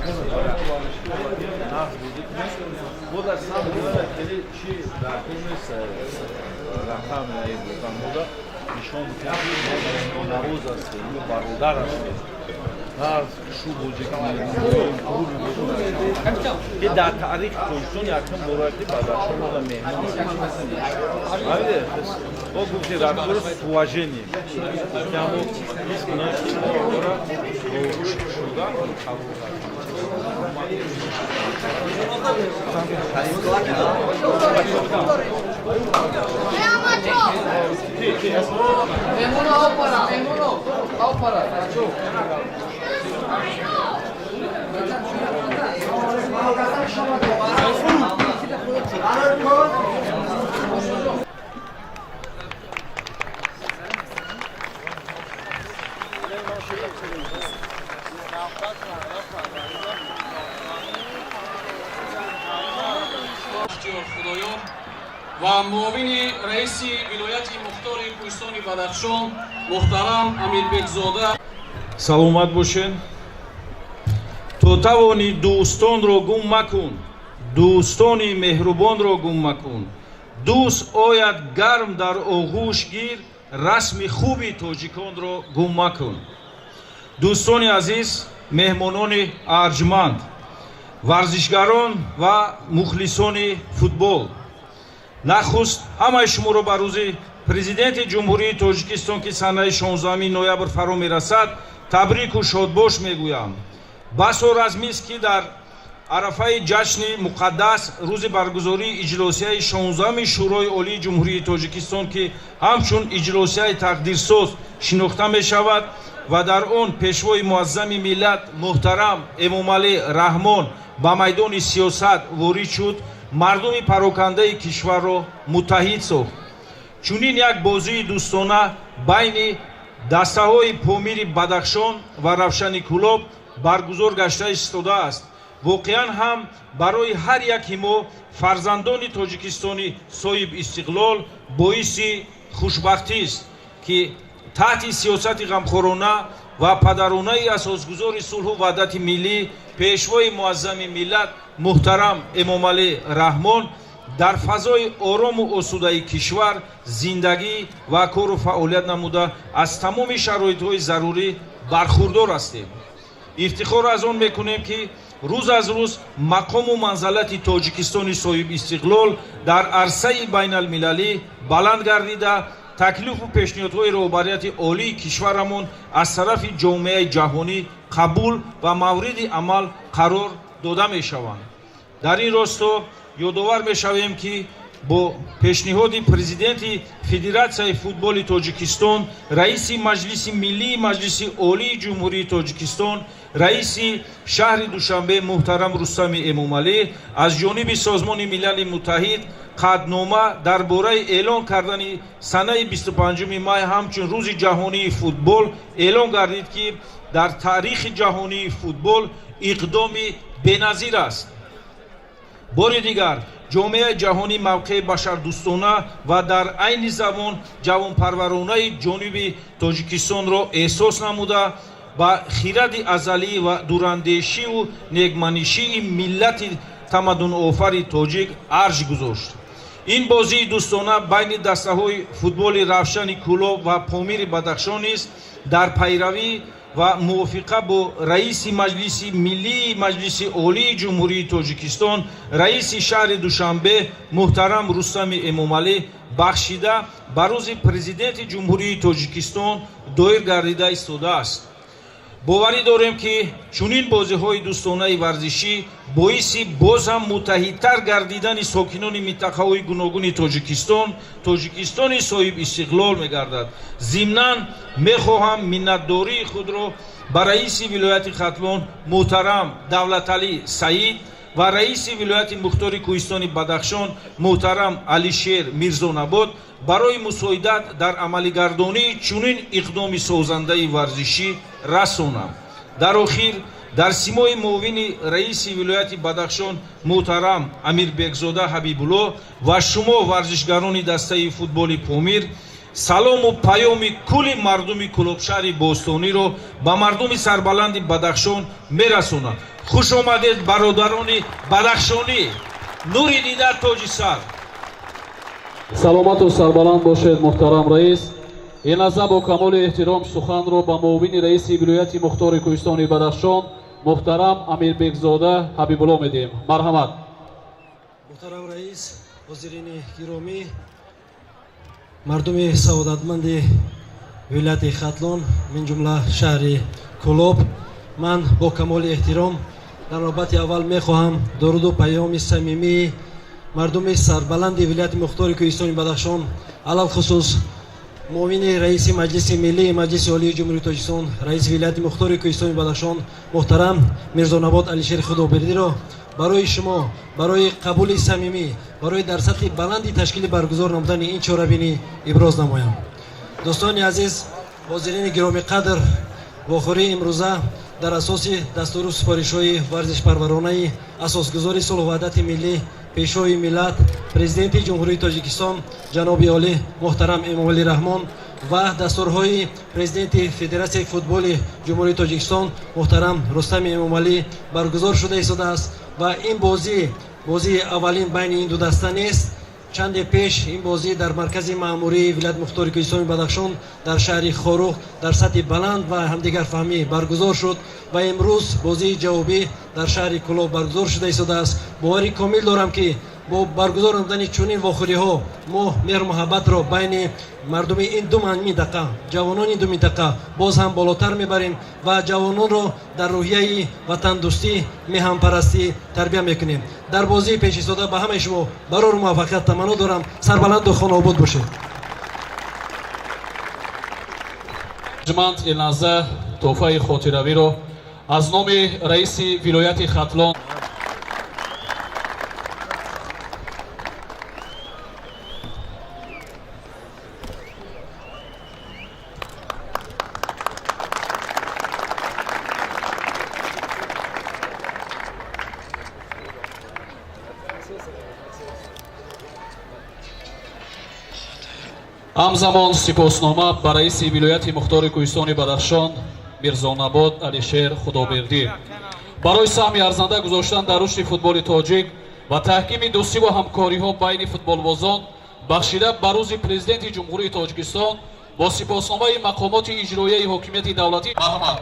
Хеле чи дар кор нест, рақам мода нишон диҳем, ки мо навоз ҳастем, мо бародар ҳастем. Шу бозӣ ки дар таърихи Тоҷикистон якум бора ки Бадахшон мода меҳмон мо гуфти рафтор с уважением, ҳамо ҳис кунад, ки мо оғӯш кушода қабул кардем. Худоёр ва муовини раиси вилояти мухтори Кӯҳистони Бадахшон муҳтарам Амирбекзода. Саломат бошед. То тавонӣ, дӯстонро гум макун, дӯстони меҳрубонро гум макун. Дӯст ояд, гарм дар оғӯш гир, расми хуби тоҷиконро гум макун. Дӯстони азиз, меҳмонони арҷманд, варзишгарон ва мухлисони футбол, нахуст ҳамаи шуморо ба рӯзи Президенти Ҷумҳурии Тоҷикистон, ки санаи 16 ноябр фаро мерасад, табрику шодбош мегӯям. Басо размист, ки дар арафаи ҷашни муқаддас, рӯзи баргузории иҷлосияи 16-уми Шӯрои Олии Ҷумҳурии Тоҷикистон, ки ҳамчун иҷлосияи тақдирсоз шинохта мешавад ва дар он Пешвои муаззами миллат муҳтарам Эмомалӣ Раҳмон ба майдони сиёсат ворид шуд, мардуми парокандаи кишварро муттаҳид сохт. Чунин як бозии дӯстона байни дастаҳои Помири Бадахшон ва Равшани Кӯлоб баргузор гашта истодааст. Воқеан ҳам барои ҳар яки мо, фарзандони Тоҷикистони соҳиб истиқлол, боиси хушбахтист, ки таҳти сиёсати ғамхорона ва падаронаи асосгузори сулҳу ваҳдати миллӣ, Пешвои муаззами миллат муҳтарам Эмомалӣ Раҳмон, дар фазои орому осудаи кишвар зиндагӣ ва кору фаъолият намуда, аз тамоми шароитҳои зарурӣ бархурдор ҳастем. Ифтихор аз он мекунем, ки рӯз аз рӯз мақому манзалати Тоҷикистони соҳибистиқлол дар арсаи байналмилалӣ баланд гардида, таклифу пешниҳодҳои роҳбарияти олии кишварамон аз тарафи ҷомеаи ҷаҳонӣ қабул ва мавриди амал қарор дода мешаванд. Дар ин росто ёдовар мешавем, ки бо пешниҳоди Президенти Федератсияи футболи Тоҷикистон, раиси Маҷлиси Миллии Маҷлиси Олии Ҷумҳурии Тоҷикистон, раиси шаҳри Душанбе муҳтарам Рустами Эмомалӣ аз ҷониби Созмони Милали Муттаҳид қатънома дар бораи эълон кардани санаи 25 май ҳамчун Рӯзи ҷаҳонии футбол эълон гардид, ки дар таърихи ҷаҳонии футбол иқдоми беназир аст. Бори дигар ҷомеаи ҷаҳонӣ мавқеи башардӯстона ва дар айни замон ҷавонпарваронаи ҷониби Тоҷикистонро эҳсос намуда, ба хиради азалӣ ва дурандешиву некманишии миллати тамаддунофари тоҷик арҷ гузошт. Ин бозии дӯстона байни дастаҳои футболи Равшани Кӯлоб ва Помири Бадахшон низ дар пайравӣ ва мувофиқа бо раиси Маҷлиси Миллии Маҷлиси Олии Ҷумҳурии Тоҷикистон, раиси шаҳри Душанбе муҳтарам Рустами Эмомалӣ бахшида ба рӯзи Президенти Ҷумҳурии Тоҷикистон доир гардида истодааст. Боварӣ дорем, ки чунин бозиҳои дӯстонаи варзишӣ боиси боз ҳам муттаҳидтар гардидани сокинони минтақаҳои гуногуни Тоҷикистон, Тоҷикистони соҳиб истиқлол мегардад. Зимнан мехоҳам миннатдории худро ба раиси вилояти Хатлон муҳтарам Давлаталӣ Саид ва раиси вилояти мухтори Кӯҳистони Бадахшон муҳтарам Алишер Мирзонабод барои мусоидат дар амалигардонии чунин иқдоми созандаи варзишӣ расонам. Дар охир дар симои муовини раиси вилояти Бадахшон муҳтарам Амирбекзода Ҳабибулло ва шумо, варзишгарони дастаи футболи Помир, салому паёми кулли мардуми Кӯлобшаҳри бостониро ба мардуми сарбаланди Бадахшон мерасонад. Хуш омадед, бародарони бадахшонӣ, нури дида, тоҷи сар. Саломату сарбаланд бошед, муҳтарам раис. Ин лаҳза бо камоли эҳтиром суханро ба муовини раиси вилояти мухтори кӯҳистони Бадахшон муҳтарам Амирбекзода Ҳабибулло медиҳем. Марҳамат. Муҳтарам раис, ҳозирини гиромӣ, мардуми саодатманди вилояти Хатлон, мин ҷумла шаҳри Кӯлоб, ман бо камоли эҳтиром дар навбати аввал мехоҳам дуруду паёми самимии мардуми сарбаланди вилояти мухтори кӯҳистони Бадахшон, алалхусус муовини раиси Маҷлиси Миллии Маҷлиси Олии Ҷумҳурии Тоҷикистон, раиси вилояти мухтори кӯҳистони Бадахшон муҳтарам Мирзонабод Алишери Худобердиро барои шумо, барои қабули самимӣ, барои дар сатҳи баланди ташкили баргузор намудани ин чорабинӣ иброз намоям. Дӯстони азиз, ҳозирини гиромиқадр, вохӯрии имрӯза дар асоси дастуру супоришҳои варзишпарваронаи асосгузори сулҳу ваҳдати миллӣ, пешвои миллат, Президенти Ҷумҳурии Тоҷикистон ҷаноби олӣ муҳтарам Эмомалӣ Раҳмон ва дастурҳои Президенти Федератсияи футболи Ҷумҳурии Тоҷикистон муҳтарам Рустами Эмомалӣ баргузор шуда истодааст ва ин бозӣ бозии аввалин байни ин ду даста нест. Чанде пеш ин бозӣ дар маркази маъмурии вилояти мухтори кӯҳистони Бадахшон дар шаҳри Хоруғ дар сатҳи баланд ва ҳамдигарфаҳмӣ баргузор шуд ва имрӯз бозии ҷавобӣ дар шаҳри Кӯлоб баргузор шуда истодааст. Боварӣ комил дорам, ки бо баргузор намудани чунин вохӯриҳо мо меҳру муҳаббатро байни мардуми ин ду минтақа, ҷавонони ду минтақа боз ҳам болотар мебарем ва ҷавононро дар рӯҳияи ватандӯстӣ, меҳанпарастӣ тарбия мекунем. Дар бозии пешистода ба ҳамаи шумо барору муваффақият таманно дорам. Сарбаланду хонаобод бошед. Ҷманд ин лаҳза тӯҳфаи хотиравиро аз номи раиси вилояти Хатлон ҳамзамон сипоснома ба раиси вилояти мухтори кӯҳистони Бадахшон Мирзонабод Алишер Худобердӣ барои саҳми арзанда гузоштан дар рушди футболи тоҷик ва таҳкими дӯстиву ҳамкориҳо байни футболбозон, бахшида ба рӯзи Президенти Ҷумҳурии Тоҷикистон, бо сипосномаи мақомоти иҷроияи ҳокимияти давлатӣ. Марҳамат.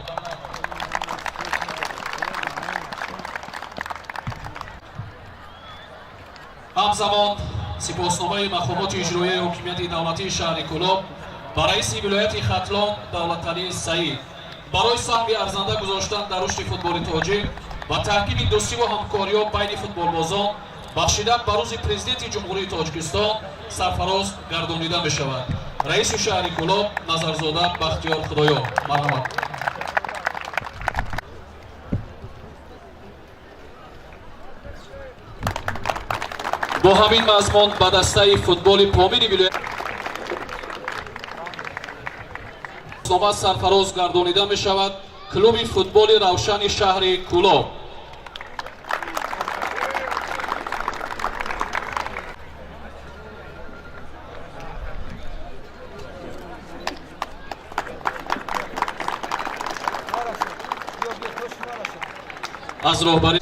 Ҳамзамон сипосномаи мақомоти иҷроияи ҳокимияти давлатии шаҳри Кӯлоб ба раиси вилояти Хатлон Давлаталӣ Саид барои саҳми арзанда гузоштан дар рушди футболи тоҷик ва таҳкими дӯстиву ҳамкориҳо байни футболбозон, бахшида ба рӯзи Президенти Ҷумҳурии Тоҷикистон сарфароз гардонида мешавад. Раиси шаҳри Кӯлоб Назарзода Бахтиёр Худоёр, марҳамат. Бо ҳамин мазмун ба дастаи футболи Помири вилоят сарфароз гардонида мешавад клуби футболи Равшани шаҳри Кӯлоб. Аз роҳбарӣ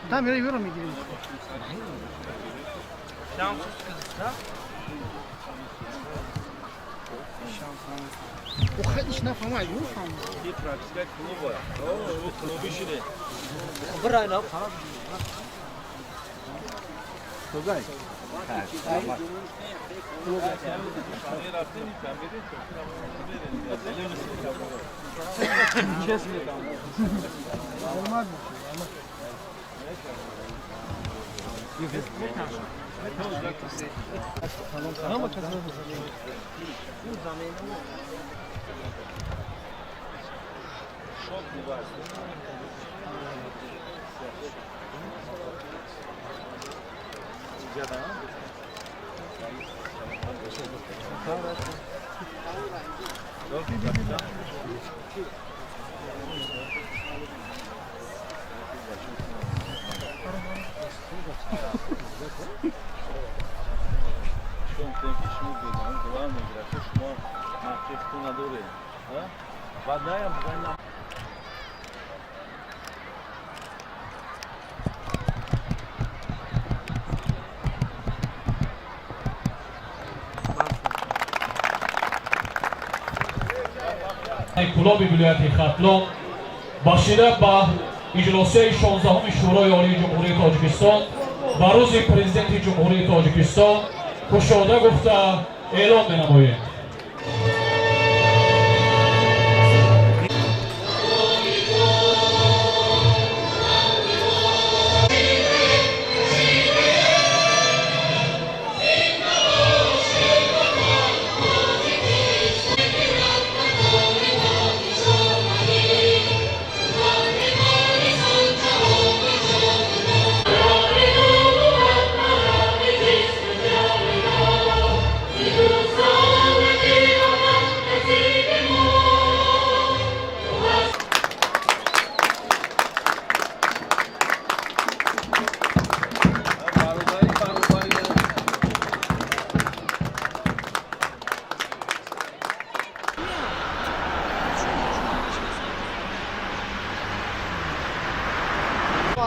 Там я мегирем. Иш нафаҳмад, юфаҳм. Кӯлоби вилояти Хатлон бахшида ба иҷлосияи 16-уми Шӯрои Олии Ҷумҳурии Тоҷикистон ба рӯзи Президенти Ҷумҳурии Тоҷикистон кушода гуфта эълон менамоем.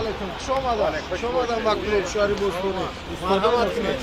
Алейкум, хуш омадам. Хуш омадам ба клуб шаҳри Бӯстонӣ. Марҳамат кунед.